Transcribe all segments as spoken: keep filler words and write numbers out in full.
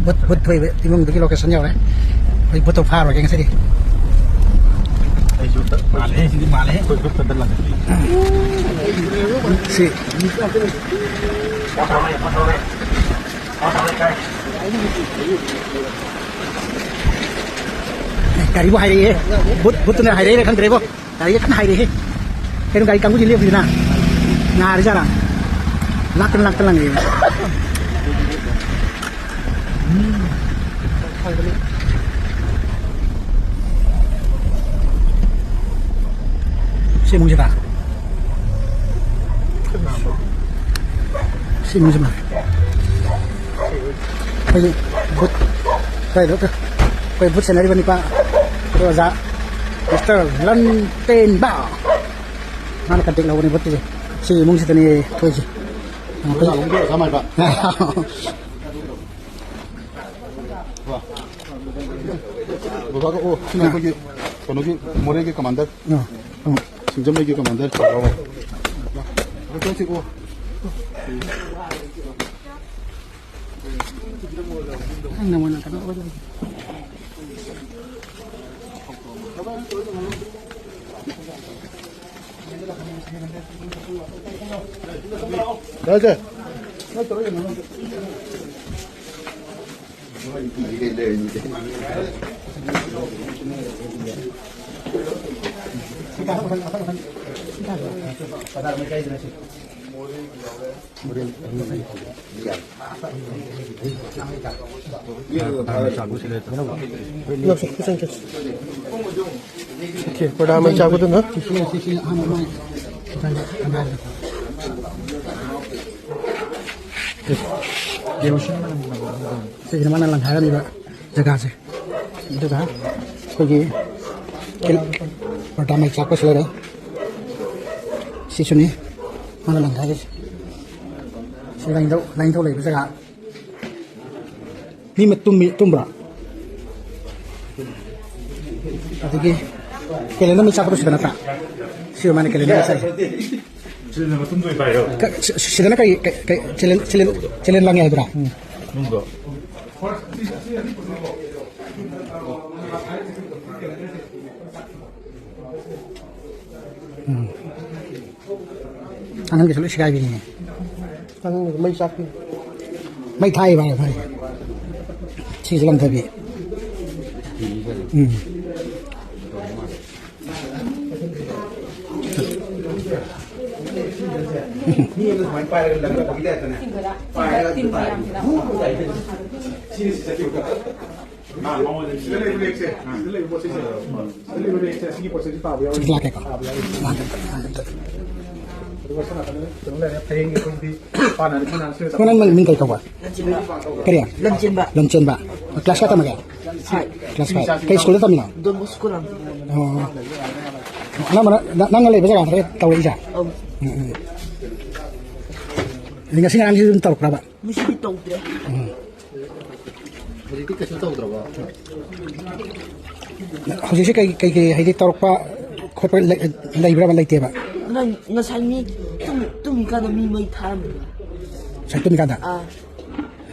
ꯕꯨꯠ, ꯕꯨꯠ ꯊꯣꯛꯏꯕ ꯏꯃꯨꯡꯗꯨꯒꯤ location ꯌꯧꯔꯦ꯫ ꯑꯩꯈꯣꯏ ꯕꯨꯠꯇꯣ ꯐꯥꯔꯨꯔꯒꯦ ꯉꯁꯤꯗꯤ꯫ ꯑꯩꯁꯨ ꯃꯥꯜꯂꯦ, ꯁꯤꯗꯤ ꯃꯥꯜꯂꯦ꯫ ꯑꯩꯈꯣꯏ ꯕꯨꯠ ꯐꯠꯇ ꯂꯥꯛꯀꯅꯤ꯫ ꯁꯤ꯫ ꯒꯥꯔꯤꯕꯨ ꯍꯥꯏꯔꯛꯑꯦ꯫ ꯕꯨꯠ, ꯕꯨꯠꯇꯨꯅ ꯍꯥꯏꯔꯛꯏꯔꯥ ꯈꯪꯗ꯭ꯔꯦꯕꯣ꯫ ꯒꯥꯔꯤꯒ ꯀꯟꯅ ꯍꯥꯏꯔꯛꯑꯦ꯫ ꯀꯩꯅꯣ ꯒꯥꯔꯤ ꯀꯥꯡꯕꯨꯁꯤ ꯂꯦꯞꯄꯤꯁꯤꯅ? ꯉꯥꯔꯤꯖꯥꯠꯂ? ꯂꯥꯛꯇꯅ, ꯂꯥꯛꯇꯅ ꯂꯪꯉꯛꯑꯦ꯫ ꯁꯤ ꯏꯃꯨꯡꯁꯤꯗ꯫ ꯁꯤ ꯏꯃꯨꯡꯁꯤ ꯃꯥꯜꯂꯦ꯫ ꯑꯩꯈꯣꯏꯒꯤ ꯕꯨꯠ, ꯀꯩꯗ, ꯑꯩꯈꯣꯏ ꯕꯨꯠ ꯁꯦꯟꯅꯔꯤꯕ ꯅꯤꯄꯥ, ꯑꯩꯈꯣꯏ ꯑꯣꯖꯥ ꯃꯤꯁꯇꯔ ꯂꯟꯇꯦꯟꯕ꯫ ꯃꯥꯅ contact ꯂꯧꯕꯅꯦ ꯕꯨꯠꯀꯤꯁꯦ꯫ ꯁꯤ ꯏꯃꯨꯡꯁꯤꯗꯅꯦ ꯊꯣꯛꯏꯁꯦ꯫ ꯕꯕꯥꯒ ꯑꯣ, ꯁꯤꯅ ꯑꯩꯈꯣꯏꯒꯤ ꯀꯩꯅꯣꯒꯤ ꯃꯣꯔꯦꯒꯤ commander꯫ ꯑꯥ, ꯑꯥ꯫ ꯁꯤꯡꯖꯃꯩꯒꯤ commander꯫ ꯅꯪꯅ ꯃꯣꯏꯅ ꯀꯩꯅꯣ ꯑꯣꯏꯗꯣꯏꯅꯤ꯫ ꯌꯥꯏꯁꯦ꯫ ꯁꯤ ꯄ꯭ꯔꯣꯒ꯭ꯔꯥꯝ ꯃꯩ ꯆꯥꯛꯄꯗꯨꯅ꯫ ꯁꯤꯁꯤꯅ ꯃꯥꯅ ꯂꯪ ꯍꯥꯏꯔꯝꯃꯤꯕ ꯖꯒꯥꯁꯦ꯫ ꯑꯗꯨꯒ ꯑꯩꯈꯣꯏꯒꯤ ꯄ꯭ꯔꯣꯒ꯭ꯔꯥꯝ ꯃꯩ ꯆꯥꯛꯄꯁꯤ ꯂꯩꯔꯦ꯫ ꯁꯤꯁꯨꯅꯤ ꯃꯥꯅ ꯂꯪ ꯊꯥꯏꯁꯦ꯫ ꯁꯤ ꯂꯥꯏꯅꯤꯡꯊꯧ, ꯂꯥꯏꯅꯤꯡꯊꯧ ꯂꯩꯕ ꯖꯒꯥ꯫ ꯃꯤ ꯃ-, ꯇꯨꯝꯃꯤ, ꯇꯨꯝꯕ꯭ꯔꯣ? ꯑꯗꯒꯤ calendar ꯃꯩ ꯆꯥꯛꯄꯗꯣ ꯁꯤꯗ ꯅꯠꯇ꯭ꯔꯥ? ꯁꯤ ꯑꯣꯏꯔ ꯃꯥꯜꯂꯦ calendar ꯆꯥꯛꯏꯁꯦ꯫ ꯁꯤꯗꯅ ꯃꯇꯨꯝꯗ ꯑꯣꯏꯅ ꯇꯥꯏꯔꯣ? ꯀ-, ꯁꯤ-, ꯁꯤꯗꯅ ꯀꯔꯤ, ꯀꯩ, ꯀꯩ, calendar, calendar, calendar ꯂꯪꯉꯦ ꯍꯥꯏꯕ꯭ꯔꯥ? ꯎꯝ꯫ ꯅꯨꯡꯗꯣ꯫ ꯎꯝ꯫ ꯑꯉꯥꯡꯒꯤꯁꯨ ꯂꯣꯏ ꯁꯦꯒꯥꯏꯕꯤꯅꯤꯅꯦ꯫ ꯑꯉꯥꯡꯒꯤꯁꯨ ꯃꯩ ꯆꯥꯛꯄꯤ꯫ ꯃꯩ ꯊꯥꯏꯕ ꯍꯥꯏꯕ ꯐꯔꯦ꯫ ꯁꯤꯁꯨ ꯂꯪꯊꯕꯤ꯫ ꯎꯝ꯫ ꯃꯤ ꯑꯃ ꯁꯨꯃꯥꯏꯅ ꯄꯥꯏꯔꯒ ꯂꯪꯊꯕꯒꯤ ꯇꯥꯏꯞꯇꯅꯦ꯫ ꯄꯥꯏꯔꯒ ꯑꯗꯨꯝ ꯇꯥꯏ꯫ ꯁꯤꯅ ꯁꯤ ꯆꯠꯈꯤꯕ꯫ ꯁꯤꯗ ꯂꯩꯕ ꯔꯦꯛꯁꯦ, ꯁꯤꯗ ꯂꯩꯕ ꯄꯣꯠ ꯆꯩꯁꯦ, ꯁꯤꯗ ꯂꯩꯕ ꯔꯦꯛꯁꯦ, ꯑꯁꯤꯒꯤ ꯄꯣꯠ ꯆꯩꯁꯦ ꯇꯥꯕ ꯌꯥꯎꯔꯤ꯫ ꯁꯤꯗ ꯂꯥꯛꯀꯦꯀꯣ꯫ ꯇꯥꯕ ꯌꯥꯎꯔꯤ꯫ ꯂꯥꯛꯀꯦ, ꯂꯥꯛꯀꯦ꯫ ꯑꯗꯨꯒ ꯁꯣꯝ ꯅꯥꯀꯟꯗ ꯀꯩꯅꯣ ꯂꯩꯔꯦ, ꯐꯌꯦꯡꯒꯤ ꯑꯩꯈꯣꯏꯒꯤ ꯄꯥꯟꯅꯔꯤꯕ ꯅꯥꯟꯁꯤꯗ ꯅꯪ ꯃꯤꯡ ꯀꯩ ꯀꯧꯕ? ꯂꯟꯆꯦꯟꯕ꯫ ꯀꯔꯤ? ꯂꯟꯆꯦꯟꯕ꯫ ꯂꯟꯆꯦꯟꯕ꯫ Class ꯀꯌꯥ ꯇꯝꯃꯒꯦ? Five꯫ Class five꯫ ꯀꯩ ꯁ꯭ꯀꯨꯜꯗ ꯇꯝꯃꯤꯅꯣ? Don Bosco ꯂꯝ꯫ ꯑꯣ꯫ ꯑꯅꯝꯕꯅ ꯅ-, ꯅꯪꯅ ꯂꯩꯕ ꯖꯒꯥꯗ ꯇꯧꯔꯛꯏꯁꯦ? ꯑꯧ꯫ ꯎꯝ, ꯎꯝ꯫ ꯑꯗꯩ ꯉꯁꯤ ꯉꯔꯥꯡꯁꯤ ꯑꯗꯨꯝ ꯇꯧꯔꯛꯄ꯭ꯔꯕ? ꯉꯁꯤꯗꯤ ꯇꯧꯗ꯭ꯔꯦ꯫ ꯎꯝ꯫ ꯍꯧꯖꯤꯛꯇꯤ ꯀꯩꯁꯨ ꯇꯧꯗ꯭ꯔꯕꯣ? ꯍꯧꯖꯤꯛꯁꯦ ꯀꯩ, ꯀꯩ, ꯀꯩ ꯍꯥꯏꯗꯤ ꯇꯧꯔꯛꯄ ꯈꯣꯠꯄ ꯂꯩ-, ꯂꯩꯕ꯭ꯔꯕ? ꯂꯩꯇꯦꯕ? ꯅꯪ ꯉꯁꯥꯏ ꯃꯤ ꯇꯨꯝ-, ꯇꯨꯝꯃꯤꯀꯥꯟꯗ ꯃꯤ ꯃꯩ ꯊꯥꯔꯝꯕ꯭ꯔꯥ? ꯉꯁꯥꯏ ꯇꯨꯝꯃꯤꯀꯥꯟꯗ? ꯑꯥ꯫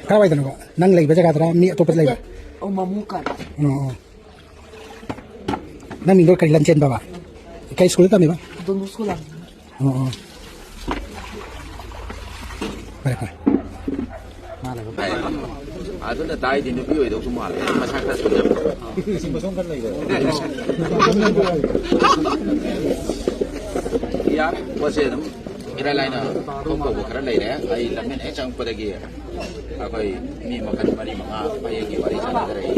ꯀꯥꯏꯋꯥꯏꯗꯅꯣꯕ? ꯅꯪ ꯂꯩꯕ ꯖꯒꯥꯗꯔ ꯃꯤ ꯑꯇꯣꯞꯄ ꯂꯩꯕ? ꯑꯣ, ꯃꯃꯨ ꯀꯥꯗ꯫ ꯑꯣ, ꯑꯣ꯫ ꯅꯪ ꯃꯤꯡꯗꯣ ꯀꯔꯤ? ꯂꯟꯆꯦꯟꯕꯕ? ꯀꯩ ꯁ꯭ꯀꯨꯜꯗ ꯇꯝꯃꯤꯕ? Don Bosco ꯂꯝ꯫ ꯑꯣ, ꯑꯣ꯫ ꯐꯔꯦ, ꯐꯔꯦ꯫ ꯑꯗꯨꯅ ꯇꯥꯏꯗꯤ ꯅꯨꯄꯤ ꯑꯣꯏꯗꯧꯁꯨ ꯃꯥꯜꯂꯦ꯫ ꯃꯁꯥ ꯈꯔ ꯁꯣꯟꯖꯕ꯫ ꯌꯥꯔꯦ, ꯄꯣꯠꯁꯦ ꯑꯗꯨꯝ ꯏꯔꯥꯏ ꯂꯥꯏꯅ ꯊꯣꯛ ꯇꯧꯕ ꯈꯔ ꯂꯩꯔꯦ꯫ ꯑꯩ ꯂꯝꯃꯦꯟ ꯍꯦꯛ ꯆꯪꯉꯛꯄꯗꯒꯤ ꯑꯩꯈꯣꯏ ꯃꯤ ꯃꯈꯜ ꯃꯔꯤ ꯃꯉꯥ ꯐꯌꯦꯡꯒꯤ ꯋꯥꯔꯤ ꯁꯥꯟꯅꯖꯔꯛꯏ꯫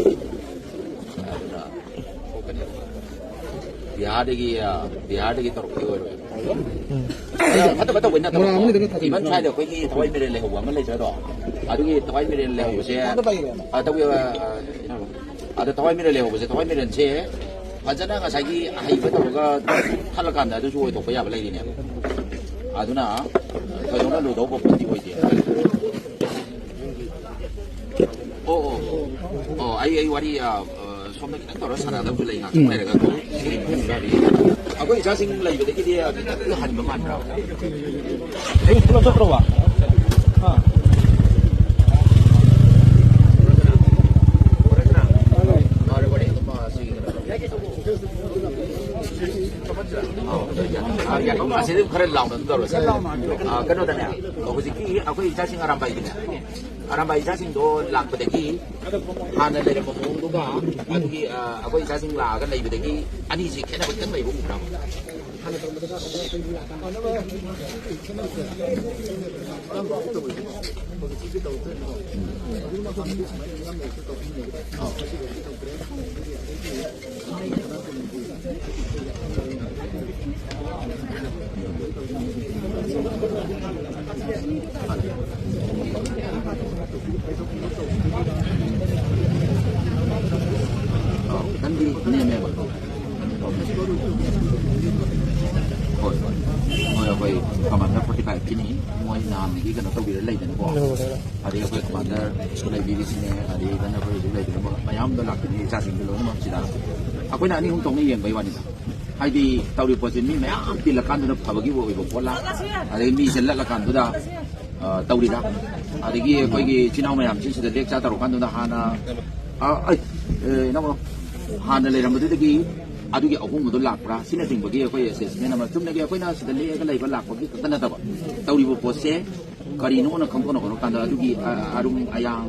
ꯑꯗꯨꯅ ꯊꯣꯛꯀꯅꯤ꯫ ꯕꯤꯍꯥꯔꯗꯒꯤ, ꯑ, ꯕꯤꯍꯥꯔꯗꯒꯤ ꯇꯧꯔꯛꯄꯗꯤ ꯑꯣꯏꯔꯣꯏ꯫ ꯎꯝ꯫ ꯑꯗ ꯐꯠꯇꯕ ꯇꯧꯕꯩ ꯅꯠꯇꯕ꯫ ꯃꯣꯏꯔꯥꯡ ꯑꯃꯅꯤꯗꯒꯤ ꯊꯥꯖꯤꯟꯕ꯫ Even ꯁ꯭ꯋꯥꯏꯗ ꯑꯩꯈꯣꯏꯒꯤ ꯊꯋꯥꯏ ꯃꯤꯔꯦꯜ ꯂꯩꯍꯧꯕ ꯑꯃ ꯂꯩꯇ꯭ꯔꯗꯣ? ꯑꯗꯨꯒꯤ ꯊꯋꯥꯏ ꯃꯤꯔꯦꯜ ꯂꯩꯍꯧꯕꯁꯦ, ꯑ, ꯇꯧꯕꯤ-, ꯑ, ꯑ, ꯑꯗ ꯊꯋꯥꯏ ꯃꯤꯔꯦꯜ ꯂꯩꯍꯧꯕꯁꯦ, ꯊꯋꯥꯏ ꯃꯤꯔꯦꯜꯁꯦ ꯐꯖꯅ ꯉꯁꯥꯏꯒꯤ ꯑꯍꯩꯕ ꯇꯧꯔꯒ ꯈꯜꯂꯀꯥꯟꯗ ꯑꯗꯨꯁꯨ ꯑꯣꯏꯊꯣꯛꯄ ꯌꯥꯕ ꯂꯩꯔꯤꯅꯦꯕ꯫ ꯑꯗꯨꯅ ꯊꯣꯏꯗꯣꯛꯅ ꯂꯨꯗꯧꯕ ꯄꯣꯠꯇꯤ ꯑꯣꯏꯗꯦ꯫ ꯑꯣ, ꯑꯣ, ꯑꯣ, ꯑꯩ, ꯑꯩ ꯋꯥꯔꯤ, ꯑ, ꯑ, ꯁꯣꯝꯗ ꯈꯤꯇꯪ ꯇꯧꯔ ꯁꯥꯟꯅꯒꯗꯕꯁꯨ ꯂꯩ, ꯉꯥꯛꯇꯪ ꯎꯝ꯫ ꯂꯩꯔꯒ꯫ ꯑꯩꯈꯣꯏ ꯏꯆꯥꯁꯤꯡ ꯂꯩꯕꯗꯒꯤꯗꯤ ꯈꯤꯇꯪ ꯍꯟꯕ ꯃꯥꯟꯕ꯭ꯔꯥ? ꯑꯩ ꯄꯨꯂꯞ ꯆꯠꯈ꯭ꯔꯕ? ꯑꯥ꯫ ꯑ, ꯌꯥꯝ ꯑꯁꯤꯗꯤ ꯈꯔ ꯂꯥꯎꯅ ꯑꯗꯨꯝ ꯇꯧꯔꯁꯦ꯫ ꯑ, ꯀꯩꯅꯣꯗꯅꯦ, ꯍꯧꯖꯤꯛꯀꯤ ꯑꯩꯈꯣꯏ ꯏꯆꯥꯁꯤꯡ ꯑꯔꯥꯝꯕꯥꯏꯒꯤꯅꯦ, ꯑꯔꯥꯝꯕꯥꯏ ꯏꯆꯥꯁꯤꯡꯗꯣ ꯂꯥꯛꯄꯗꯒꯤ ꯍꯥꯟꯅ ꯂꯩꯔꯝꯕ ꯃꯑꯣꯡꯗꯨꯒ ꯑꯗꯨꯒꯤ, ꯑ, ꯑꯩꯈꯣꯏ ꯏꯆꯥꯁꯤꯡ ꯂꯥꯛꯑꯒ ꯂꯩꯕꯗꯒꯤ ꯑꯅꯤꯁꯤ ꯈꯦꯠꯅꯕ ꯈꯤꯇꯪ ꯂꯩꯕ ꯎꯕ꯭ꯔꯥ? ꯑꯧ, ꯈꯤꯇꯪꯗꯤ ꯅꯦꯝꯃꯦꯕ꯫ ꯍꯣꯏ, ꯍꯣꯏ꯫ ꯍꯣꯏ, ꯑꯩꯈꯣꯏ ꯀꯃꯥꯟꯗꯔ ꯐꯣꯔꯇꯤ ꯐꯥꯏꯚꯀꯤꯅꯤ꯫ ꯃꯣꯏ ꯅꯍꯥꯟꯗꯒꯤ ꯀꯩꯅꯣ ꯇꯧꯕꯤꯔ ꯂꯩꯗꯅꯀꯣ꯫ ꯑꯗꯩ ꯑꯩꯈꯣꯏ ꯀꯃꯥꯟꯗꯔꯁꯨ ꯂꯩꯕꯤꯔꯤꯁꯤꯅꯦ, ꯑꯗꯩ ꯏꯚꯟ ꯑꯩꯈꯣꯏ ꯍꯧꯖꯤꯛ ꯂꯩꯕꯤꯔꯤꯕ ꯃꯌꯥꯝꯗꯣ ꯂꯥꯛꯄꯤꯔꯤ ꯏꯆꯥꯁꯤꯡꯗꯣ ꯂꯣꯏꯅꯃꯛ ꯁꯤꯗ꯫ ꯑꯩꯈꯣꯏꯅ ꯑꯅꯤ ꯑꯍꯨꯝ ꯊꯣꯛꯅ ꯌꯦꯡꯕꯩ ꯋꯥꯅꯤꯗ꯫ ꯍꯥꯏꯗꯤ ꯇꯧꯔꯤꯕ ꯄꯣꯠꯁꯦ ꯃꯤ ꯃꯌꯥꯝ ꯇꯤꯜꯂꯀꯥꯟꯗꯨꯗ ꯐꯕꯒꯤ ꯑꯣꯏꯕ ꯄꯣꯠꯂ, ꯑꯗꯩ ꯃꯤꯁꯦ ꯂꯠꯂꯀꯥꯟꯗꯨꯗ, ꯑ, ꯇꯧꯔꯤꯔ? ꯑꯗꯒꯤ ꯑꯩꯈꯣꯏꯒꯤ ꯏꯆꯤꯟ ꯏꯅꯥꯎ ꯃꯌꯥꯝꯁꯤꯡꯁꯤꯗ ꯂꯦꯛ ꯆꯥ ꯇꯧꯔꯀꯥꯟꯗꯨꯗ ꯍꯥꯟꯅ, ꯑ, ꯑꯩ, ꯑꯦ, ꯏꯅꯥꯎ, ꯍꯥꯟꯅ ꯂꯩꯔꯝꯕꯗꯨꯗꯒꯤ ꯑꯗꯨꯒꯤ ꯑꯍꯣꯡꯕꯗꯣ ꯂꯥꯛꯄ꯭ꯔꯥ? ꯁꯤꯅꯆꯤꯡꯕꯒꯤ ꯑꯩꯈꯣꯏ ꯑꯦꯁꯦꯁꯃꯦꯟ ꯑꯃ, ꯆꯨꯝꯅꯒꯤ ꯑꯩꯈꯣꯏꯅ ꯁꯤꯗ ꯂꯦꯛꯑꯒ ꯂꯩꯕ ꯂꯥꯛꯄꯒꯤ ꯈꯛꯇ ꯅꯠꯇꯕ, ꯇꯧꯔꯤꯕ ꯄꯣꯠꯁꯦ ꯀꯔꯤꯅꯣꯅ ꯈꯪꯗꯣꯛꯅ ꯈꯣꯠꯅ ꯀꯥꯟꯗ ꯑꯗꯨꯒꯤ, ꯑ, ꯑꯔꯨꯝ ꯑꯌꯥꯡ,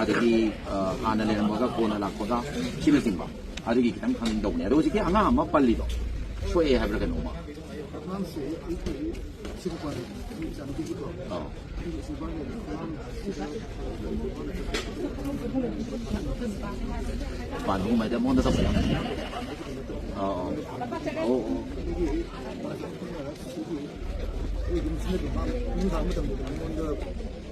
ꯑꯗꯒꯤ, ꯑ, ꯍꯥꯟꯅ ꯂꯩꯔꯝꯕꯒ ꯀꯣꯟꯅ ꯂꯥꯛꯄꯒ, ꯁꯤꯅꯆꯤꯡꯕ꯫ ꯑꯗꯨꯒꯤ ꯈꯤꯇꯪ ꯈꯪꯅꯤꯡꯗꯧꯕꯅꯦ꯫ ꯑꯗꯣ ꯍꯧꯖꯤꯛꯀꯤ ꯑꯉꯥꯡ ꯑꯃ ꯄꯜꯂꯤꯗꯣ ꯁꯣꯛꯑꯦ ꯍꯥꯏꯕ꯭ꯔꯥ ꯀꯩꯅꯣꯝꯃ? ꯑꯉꯥꯡꯁꯦ ꯑꯩꯒꯤ ꯁꯤ ꯅꯨꯄꯥꯅꯦ, ꯑꯩꯒꯤ ꯏꯆꯥꯅꯨꯄꯤꯒꯤꯀꯣ꯫ ꯑꯧ꯫ ꯑꯩꯒꯤ ꯏꯆꯥꯅꯨꯄꯥꯅꯦ, ꯑꯉꯥꯡ ꯄꯥꯟꯕꯒꯨꯝꯕ ꯍꯥꯏꯗꯤ ꯃꯉꯣꯟꯗ ꯇꯧꯕ ꯌꯥꯝ꯫ ꯑꯧ, ꯑꯧ꯫ ꯑꯧ, ꯑꯧ꯫ ꯑꯩꯈꯣꯏꯒꯤ ꯃꯥꯁꯦ ꯑꯩꯈꯣꯏꯅ ꯁꯤꯒꯤ ꯑꯩꯈꯣꯏ ꯌꯨꯝꯁꯤꯗ ꯑꯗꯨꯝ ꯃꯥ ꯅꯨꯡꯗꯥꯡ ꯃꯇꯝꯗ ꯑꯗꯨꯝ ꯑꯩꯉꯣꯟꯗ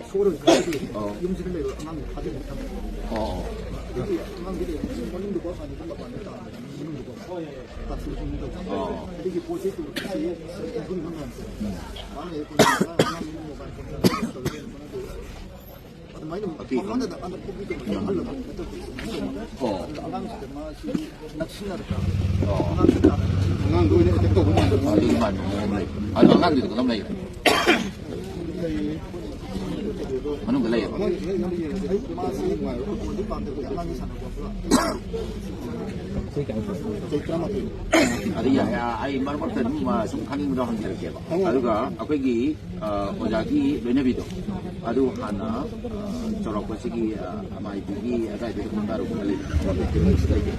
ꯁꯣꯔꯒ ꯈꯪꯗꯦ꯫ ꯑꯧ꯫ ꯌꯨꯝꯁꯤꯗ ꯂꯩꯕ ꯑꯉꯥꯡꯗꯣ ꯐꯥꯖꯤꯜꯂꯒ ꯊꯝꯃꯦ꯫ ꯑꯧ꯫ ꯑꯗꯨꯒꯤ ꯑꯉꯥꯡꯗꯤ ꯂꯩꯔꯝꯃꯦ꯫ ꯃꯅꯨꯡꯗꯀꯣ ꯍꯥꯟꯅꯗꯤ ꯃꯄꯥꯟꯗ ꯇꯥꯕꯅꯦ, ꯃꯅꯨꯡꯗꯀꯣ꯫ ꯑꯣ꯫ ꯑꯗꯨꯒꯤ ꯄꯣꯠꯁꯦ ꯇꯨ-, ꯁꯤ ꯃꯒꯨꯟ ꯈꯪꯉꯦ꯫ ꯃꯥꯅ ꯑꯩꯈꯣꯏ ꯑꯉꯥꯡ ꯃꯣꯕꯥꯏꯜ ꯐꯣꯟ ꯑꯗꯨꯃꯥꯏꯅ ꯃꯉꯣꯟꯗ ꯑꯅꯛꯄꯒꯤ ꯀꯩꯅꯣ ꯌꯥꯎꯍꯜꯂꯕ ꯅꯠꯇ꯭ꯔꯗꯤ ꯑꯣ꯫ ꯑꯉꯥꯡꯁꯤꯗ ꯃꯥꯁꯤ ꯅꯛꯁꯤꯟꯅꯔꯒ ꯑꯣ꯫ ꯑꯉꯥꯡꯁꯤꯗ ꯑꯉꯥꯡꯗ ꯑꯣꯏꯅ ꯑꯦꯇꯦꯛ ꯇꯧꯕ ꯃꯥꯟꯕ꯫ ꯑꯗꯨꯒꯤ ꯃꯥꯟꯕ ꯃꯑꯣꯡ ꯂꯩ꯫ ꯑꯗꯣ ꯑꯉꯥꯡꯗꯨꯗꯤ ꯀꯗꯣꯝ ꯂꯩꯈ꯭ꯔꯦ? ꯃꯅꯨꯡꯗ ꯂꯩꯌꯦꯕ꯫ ꯃꯥꯁꯤ ꯐꯨꯠꯕꯣꯜꯗꯤ ꯄꯥꯝꯗꯕꯒꯤ ꯑꯉꯥꯡꯒꯤ ꯁꯥꯟꯅꯕ ꯆꯍꯤ ꯇꯔꯥꯃꯥꯊꯣꯏ꯫ ꯑꯗꯨ ꯌꯥꯏ, ꯑꯩ ꯃꯔꯛ ꯃꯔꯛꯇ ꯑꯗꯨꯝ, ꯑ, ꯁꯨꯝ ꯈꯪꯅꯤꯡꯕꯗꯣ ꯍꯪꯖꯔꯛꯀꯦꯕ꯫ ꯑꯗꯨꯒ ꯑꯩꯈꯣꯏꯒꯤ, ꯑ, ꯑꯣꯖꯥꯒꯤ ꯂꯣꯏꯅꯕꯤꯗꯣ, ꯑꯗꯨ ꯍꯥꯟꯅ, ꯑ, ꯆꯥꯎꯔꯥꯛꯄꯁꯤꯒꯤ, ꯑ, ꯑꯃꯥꯏꯕꯤꯒꯤ ꯑꯗꯥꯏꯗꯨꯗ ꯈꯣꯡꯗꯥꯔꯨꯕ ꯂꯩꯕ꯭ꯔꯥ? ꯂꯩꯇꯦ꯫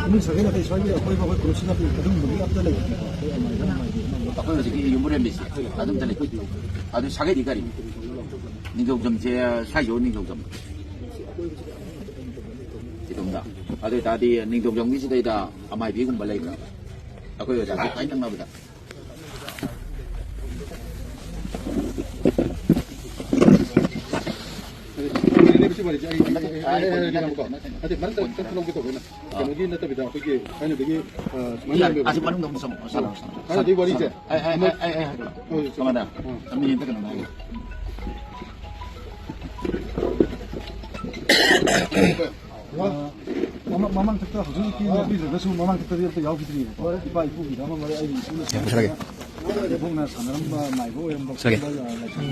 ꯏꯃꯨꯡ ꯁꯥꯒꯩ ꯅꯥꯇꯩ ꯁ꯭ꯋꯥꯏꯒꯤ ꯑꯩꯈꯣꯏ ꯃꯈꯣꯏ ꯀ꯭ꯔꯨꯞꯁꯤꯅ ꯑꯗꯨꯒꯨꯝꯕꯒꯤ ꯑꯝꯇ ꯂꯩꯇꯦ꯫ ꯑꯩꯈꯣꯏ ꯑꯃꯥꯏꯕꯤ, ꯑꯃꯥꯏꯕꯤ ꯑꯃ ꯑꯩꯈꯣꯏ ꯍꯧꯖꯤꯛꯀꯤ ꯌꯨꯝꯕꯨꯔꯦꯝꯕꯤꯁꯦ ꯑꯗꯨꯝꯇ ꯂꯩꯇꯦ꯫ ꯑꯗꯨ ꯁꯥꯒꯩꯗꯤ ꯀꯔꯤ? ꯅꯤꯡꯊꯧꯖꯝꯁꯦ, ꯁ꯭ꯋꯥꯏꯁꯨ ꯅꯤꯡꯊꯧꯖꯝ꯫ ꯏꯇꯣꯝꯗ꯫ ꯑꯗꯨ ꯑꯣꯏꯇꯥꯔꯗꯤ ꯅꯤꯡꯊꯧꯖꯝꯒꯤꯁꯤꯗꯩꯗ ꯑꯃꯥꯏꯕꯤꯒꯨꯝꯕ ꯂꯩꯕ꯭ꯔꯥ? ꯑꯩꯈꯣꯏ ꯑꯣꯖꯥꯒꯤ ꯈ꯭ꯋꯥꯏ ꯅꯛꯅꯕꯗ꯫ ꯑꯗꯨ ꯃꯔꯛꯇ ꯈꯔ ꯂꯧꯒꯦ ꯇꯧꯕ ꯑꯩꯅ꯫ ꯀꯩꯅꯣꯒꯤ ꯅꯠꯇꯕꯤꯗ ꯑꯩꯈꯣꯏꯒꯤ ꯊꯥꯏꯅꯗꯒꯤ, ꯑ, ꯁꯨꯃꯥꯏꯅ ꯌꯥꯔꯦ, ꯂꯩꯔꯝꯃꯦꯕ꯫ ꯑꯁꯤ ꯃꯅꯨꯡꯗ ꯑꯃꯨꯛ ꯆꯪꯉꯣ, ꯆꯪꯉꯣ, ꯆꯪꯉꯣ꯫ ꯊꯥꯏꯅꯗꯒꯤ ꯋꯥꯔꯤꯁꯦ꯫ ꯑꯩ, ꯑꯩ, ꯑꯃ ꯑꯩ, ꯑꯩ, ꯑꯩ ꯍꯥꯏꯕꯤꯔꯣ꯫ ꯍꯣꯏ, ꯆꯪꯉꯣ꯫ ꯀꯃꯥꯏꯅ? ꯑꯥ꯫ ꯃꯤ ꯑꯝꯇ ꯀꯩꯅꯣꯝ ꯍꯥꯏꯒꯦ꯫ ꯃꯃꯥꯡ, ꯃꯃꯥꯡ ꯊꯛꯇ ꯍꯧꯖꯤꯛ ꯏꯄꯤ ꯌꯥꯎꯕꯤꯗ꯭ꯔꯒꯁꯨ ꯃꯃꯥꯡ ꯊꯛꯇꯗꯤ ꯑꯝꯇ ꯌꯥꯎꯈꯤꯗ꯭ꯔꯤꯕꯀꯣ꯫ ꯏꯄꯥ ꯏꯄꯨꯒꯤꯗ ꯑꯃ ꯃꯔꯛ ꯑꯩꯒꯤ ꯏꯄꯨꯅ ꯁꯥꯟꯅꯔꯝꯕ, ꯏꯕꯣꯛꯅ ꯁꯥꯟꯅꯔꯝꯕ ꯃꯥꯏꯕ ꯑꯣꯏꯔꯝꯕ ꯈꯣꯠꯂꯝꯕ, ꯂꯥꯏꯁꯪ